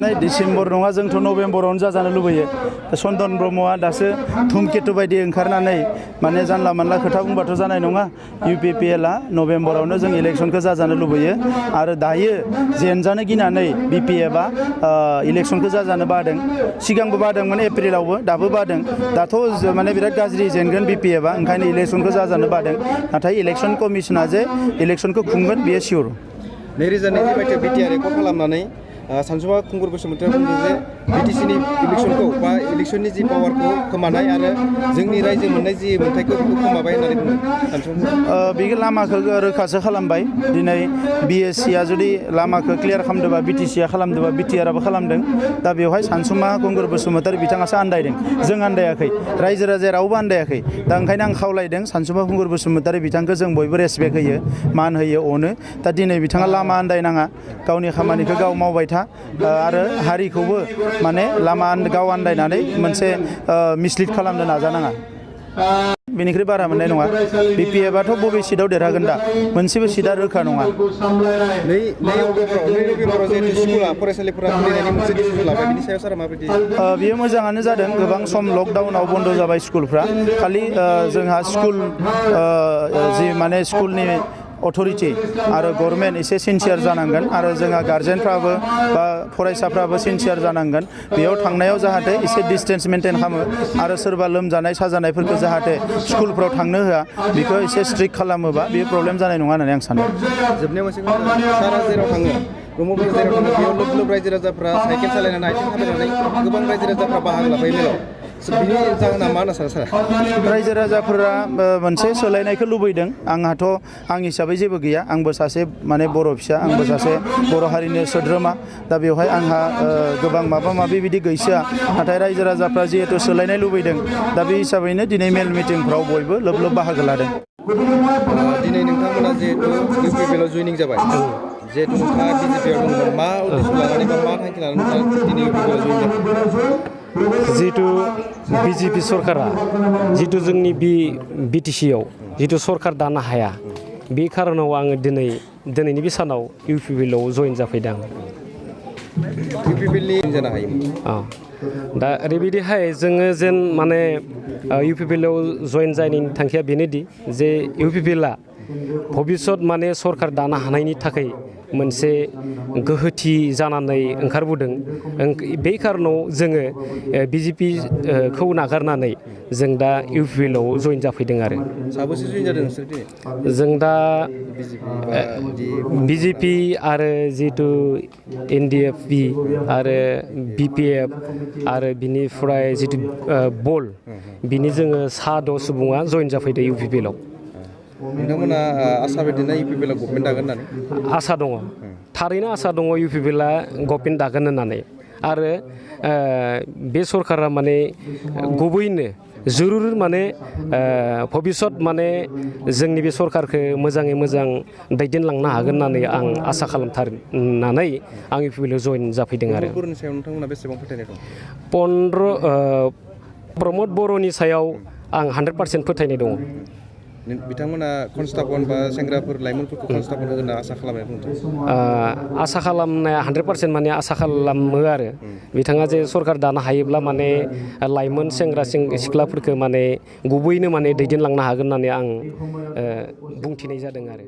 नै डिसेम्बर नङा जोंथ' नभेम्बरावनो जाजानो लुबैयो चन्दन ब्रह्मआ दासो धुमकेतु बायदि ओंखारनानै माने जानला मानला खोथा बुंबाथ' जानाय नङा UPPLआ नभेम्बरावनो जों इलेक्सनखौ जाजानो लुबैयो आरो दायो जेनजानो गिनानै BPFआ इलेक्सनखौ जाजानो बादों सिगांबो बादोंमोन एप्रिलावबो दाबो बादों दाथ' माने बिराद गाज्रि जेनगोन BPFआ ओंखायनो इलेक्सनखौ जाजानो बादों नाथाय इलेक्सन कमिसना जे इलेक्सनखौ खुंगोन बेयो सियर 2020 मायथाइयाव बिटिआर रेकर्ड खालामनानै सानसुमा खुंगुर बसुमतारिया बुंदों जे बिटिसिनि इलेक्सनखौ बा इलेक्सननि जि पावारखौ खोमानाय आरो जोंनि रायजो मोननाय जि मोनथायखौ बेखौ खोमाबाय होननानै बुंदों बे लामाखौ रोखासो खालामबाय दिनै BSCआ जुदि लामाखौ क्लियार खालामदोंबा BTCआ खालामदोंबा BTRआबो खालामदों दा बेवहाय सानसुमा खुंगुर बसुमतारि बिथाङासो आन्दायदों जों आन्दायाखै रायजो राजाया रावबो आन्दायाखै दा ओंखायनो आं खावलायदों सानसुमा खुंगुर बसुमतारि बिथांखौ जों बयबो रेसपेक्ट होयो मान होयो अनो दा दिनै बिथाङा लामा आन्दायनाङा गावनि खामानिखौ गाव मावबाय था आरो हारिखौबो माने लामा गाव आन्दायनानै मोनसे मिसलिड खालामनो नाजानाङा बेनिख्रुइ बारा मोननाय नङा BPFआथ' बबे सिटआव देरहागोन दा मोनसेबो सिटआ रोखा नङा बियो मोजाङानो जादों गोबां सम लकडाउनाव बन्द जाबाय स्कुलफ्रा खालि जोंहा स्कुल जि माने स्कुलनि अथरिटी आरो गभर्नमेन्ट एसे सिनसियार जानांगोन आरो जोंहा गार्जेनफ्राबो बा फरायसाफ्राबो सिनसियार जानांगोन बेयाव थांनायाव जाहाथे एसे डिस्टेन्स मेनटेन खालामो आरो सोरबा लोमजानाय साजानायफोरखौ जाहाथे स्कुलफ्राव थांनो होआ बेखौ एसे स्ट्रिक्ट खालामोबा बेयो प्रब्लेम जानाय नङा होननानै आं सानो जोबनायाव मोनसे सारा जेराव थाङो ब्रह्मपुत्र जेराव थाङो बेयाव लोब लोब रायजो राजाफ्रा साइकेल सालायनानै आथिं थाबायनानै गोबां रायजो राजाफ्रा बाहागो लाफायो मेलाव बिनि जाहोना मा होनना सानो रायजो राजाफोरा मोनसे सोलायनायखौ लुबैदों आंहाथ' आं हिसाबै जेबो गैया आंबो सासे माने बर' फिसा आंबो सासे बर' हारिनि सोद्रोमा दा बेवहाय आंहा गोबां माबा माबि बिदि गैसोआ नाथाय रायजो राजाफ्रा जिहेतु सोलायनाय लुबैदों दा बे हिसाबैनो दिनै मेल मिटिंफ्राव बयबो लोब लोब बाहागो लादों दिनै नोंथांमोना जिहेतु UPPLआव जयनिं जाबाय जिहेतु नोंथाङा BJPआव दंमोन मा उद्देश्य लानानै बा मा थांखि लानानै नोंथाङा दिनै UPPLआव जयनिं जाबाय जिहेतु BJP सरकारा जिहेतु जोंनि BTCआव जिहेतु सरकार दानो हाया बे खारनाव आङो दिनैनि बे सानाव UPPLआव जयेन जाफैदों UPPLनि जानो हायोमोन दा ओरैबायदिहाय जोङो जेन माने UPPLआव जयेन जानायनि थांखिया बेनोदि जे UPPLआ भबिष्यत माने सरकार दानो हानायनि थाखाय मोनसे गोहोथि जानानै ओंखारबोदों बे खारनाव जोङो BJPखौ नागारनानै जों दा UPPLआव जयेन जाफैदों आरो साबेसे जयेन जादों नोंसोर दिनै जों दा BJP आरो जिहेतु NDFB आरो BPF आरो बिनिफ्राय जितु बल बिनि जोङो 6 सुबुङा जयेन जाफैदों UPPLआव नोंथांमोना आसा बायदिना UPPLआ गभर्नमेन्ट दागोन होननानै आसा दङ थारैनो आसा दङ UPPLआ गभर्नमेन्ट दागोन होननानै आरो बे सरकारा माने गुबैनो जरुर माने भबिष्यत माने जोंनि बे सरकारखौ मोजाङै मोजां दैदेनलांनो हागोन होननानै आं आसा खालामथारनानै आं UPPLआव जयेन जाफैदों आरो बर'नि सायाव नोंथांमोना बेसेबां फोथायनाय दं प्रमद बर'नि सायाव आं 100% फोथायनाय दङ बिथांमोना कनस्टेबल बा सेंग्राफोर लाइमोनफोरखौ कनस्टेबल होनो आसा खालामनाय दं आसा खालामनाया 100% माने आसा खालामो आरो बिथाङा जे सरकार दानो हायोब्ला माने लाइमोन सेंग्रा सिख्लाफोरखौ माने गुबैनो माने दैदेनलांनो हागोन होननानै आं बुंथिनाय जादों आरो